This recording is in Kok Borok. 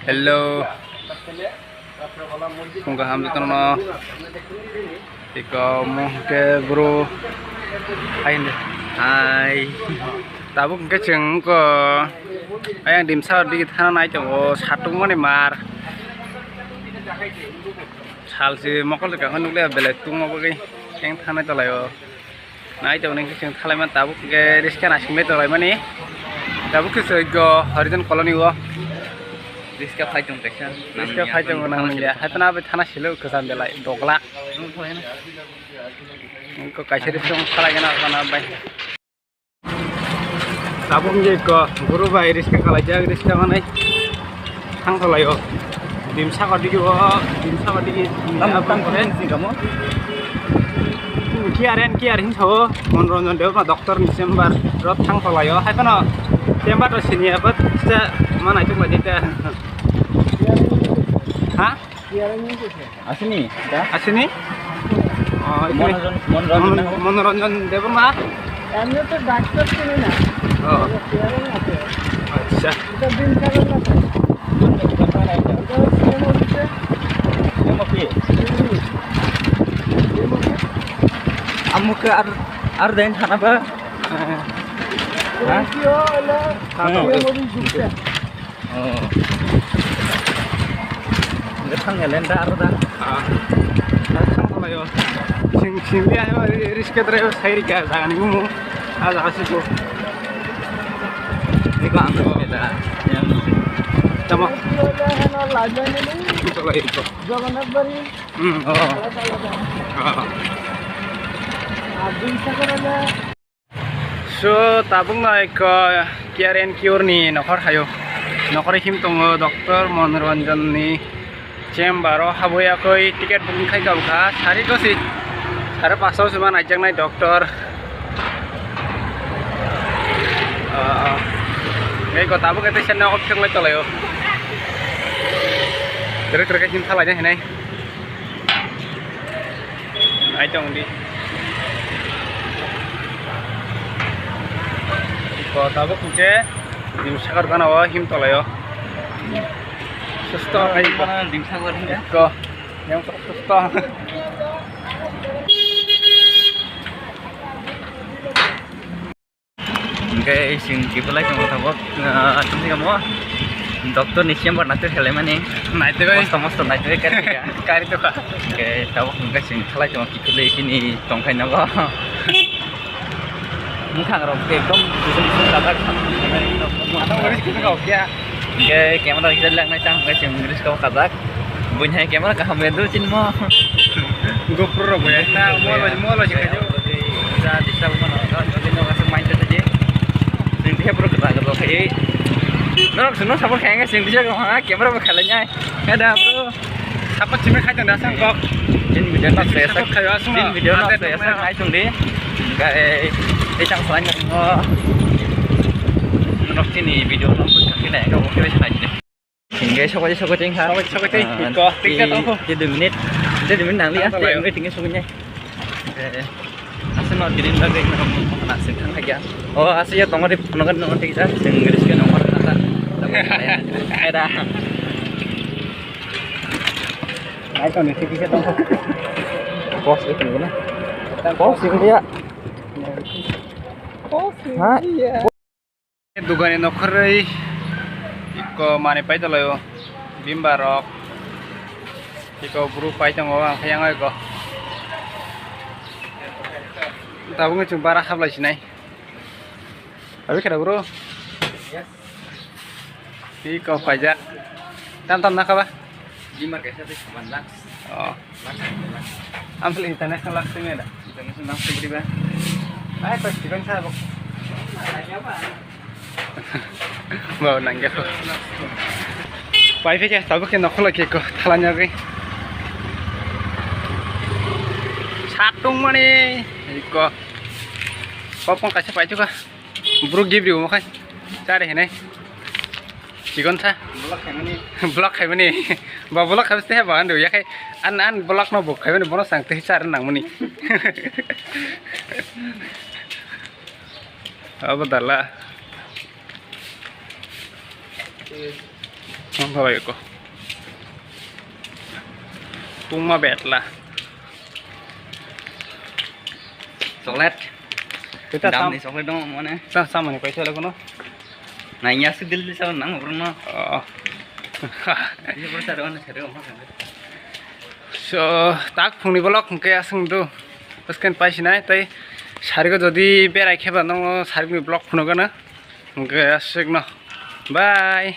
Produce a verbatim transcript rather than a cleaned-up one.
Hello. Phung kaham jotono. Iko mo hwnkhe bro. Hai hwndi. Hai. Tabuk hwnkhe chwng ko ayang Dimsa digi thana nai tongo, satung mani mar. Salsi mokol rwkha khe nukliya belai tungma bagwi keng thanai tonglaio. Nai tongni khe chwng thalaiman tabuk khe riska naisingbai tonglaimani. Tabuk khe chwng go Horijon colony o. Riska phai tong kaisa. Riska phai tong nang ya. Haitana bai thana silo kwcham belai dogla. Ko kaisa riska khalai gana kana bai. Tabuk wngkha eko guru bai riska kalaijak, riska manwi thang tonglaio. Dimsa kotigi o, Dimsa kotigi. Tam, tam, tam, sini kamu. Kiar en kiar hin sao, Monoranjan Debbarma doctor ni chamber rok thang tonglaio. Hai phano chamber to sini apa sisa mana itu lagi ta. Ha? Asini, da? Asini? Oh, itu. Monoranjan, Monoranjan. Mon-, Monoranjan Debbarma? এমনি তো ডাক্তার চিনি না। ও। চেয়ারে আছে। আচ্ছা। এটা দিন কালো না। এটা সিএম অফিসে। CM office? CM office? Amuk ke ar, ar den hana ba? হ্যাঁ। কি হলো? হ্যাঁ। সিএম অফিস ঢুকছে। Oh. Nge thang ya lenda aro da. Ah. Thang phalai o. Sing, sing dia, riska driver sai rika jaga ni umu. Ah, jaga si ko. Ni ko ang ko da. Ya. Tamo. Tamo. Jagannath Bari. Hmm, oh. Ah. So, tabuk no eko Care and Cure ni nokhor hayo. Nokhor him tongo doctor Monoranjan ni chamber o habwi yakwi ticket booking khai kabkha. Sari gosi, sare pasto sima naijaknai doctor. Ah, ah. Eko tabuk ete sen nokhor thwk lai tolaio. Tere tere him thalai hinai. Ai tong di. Ko tabuk hwnkhe Dimsa kar gana o him tolai o. Susto hai ko. Dimsa kar hwnkhe. Ko. Yang susto. Hingke chwng kiphilai tongo tabuk, ah, chwng thangmo doctor ni chamber naitwi khlaimani. Naitwi bai. Mosto mosto naitwi kari tongkha. Kari tongkha. Hingke tabuk hingke chwng khlai tongo kiphilwi chini tongkhai nogo. Bwkhang rok ekdom kusum kusum kajak. Ano oris kusum kok ya. Hingke camera rok kisa lengnai tang hingke chwng oris kok kajak. Buini hai camera kaham ya do chini mo. GoPro rok bo ekta molo molo se kaijo. Ja disturb mano, ja jodi no asuk main tadi. Sing dia bro kata kata kai. Norok suno support kaya sing dia ko ha camera bo khalai nyai. Ada bro. Support simi khai tanda sang kok. Din video no saya sak. Din video no saya sak ai tung di. Kai, eh, chang sai no. Norok chini video no khai nai ko khai nai. Hingke sokoi sokoi ting ha. Sokoi sokoi ting. Ah, iko, tik tik tongkho. Di dui minute. Di dui minute nang liya. Tang tong layo. Di minute tingke sokoi nyai. Eh, eh. Asal no green bagwi no na sing thang kha ya. Oh, asal ya tongori phone kan no tik ja. Sing gris ke no na ta. Ai da. Ai to ni tik ke tongkho. Boss itu guna. Boss itu ya. Boss itu ya. Dugani nokhorwi iko manwi pai tonglaio, bimba rok iko bru pai tongo, ang khe yang iko tabukni chwng bara hablai sinai. Abi khera bro? Iko paijak. Tam tam nakha ba? Bimar kaisa tei saman lang. Oh. Lang, lang. Amsel international lang sini ada. International lang sini ba. Ai pas diban sa bok. Ba nang ya. Pai phe ke tabuk ke nokholo ke ko thalanya ke. Satung mani ko. Popong kaisa pai chuka. Bro gibri mo khai. Chare hene. Chikon sa. Vlog khaimani. Vlog khaimani. Ba vlog khaimani se ba ando ya khai. An an vlog no bo khaimani bono sang te char nang mani. Abo dala. Ang khabai ko. Tungma betla. Chocolate. Kita Dam sam- ni chocolate dong mane. Sa samani paisa lagono. Naiya su dil sa nang bro no. Oh. Ini bro sa dong sa dong. So, tak phungni vlog hwnkhe aswk do. Bwskan paisinai tei sarigo jodi berai kheba nongo sarigni vlog phunugana. Hwnkhe aswkno. Bye.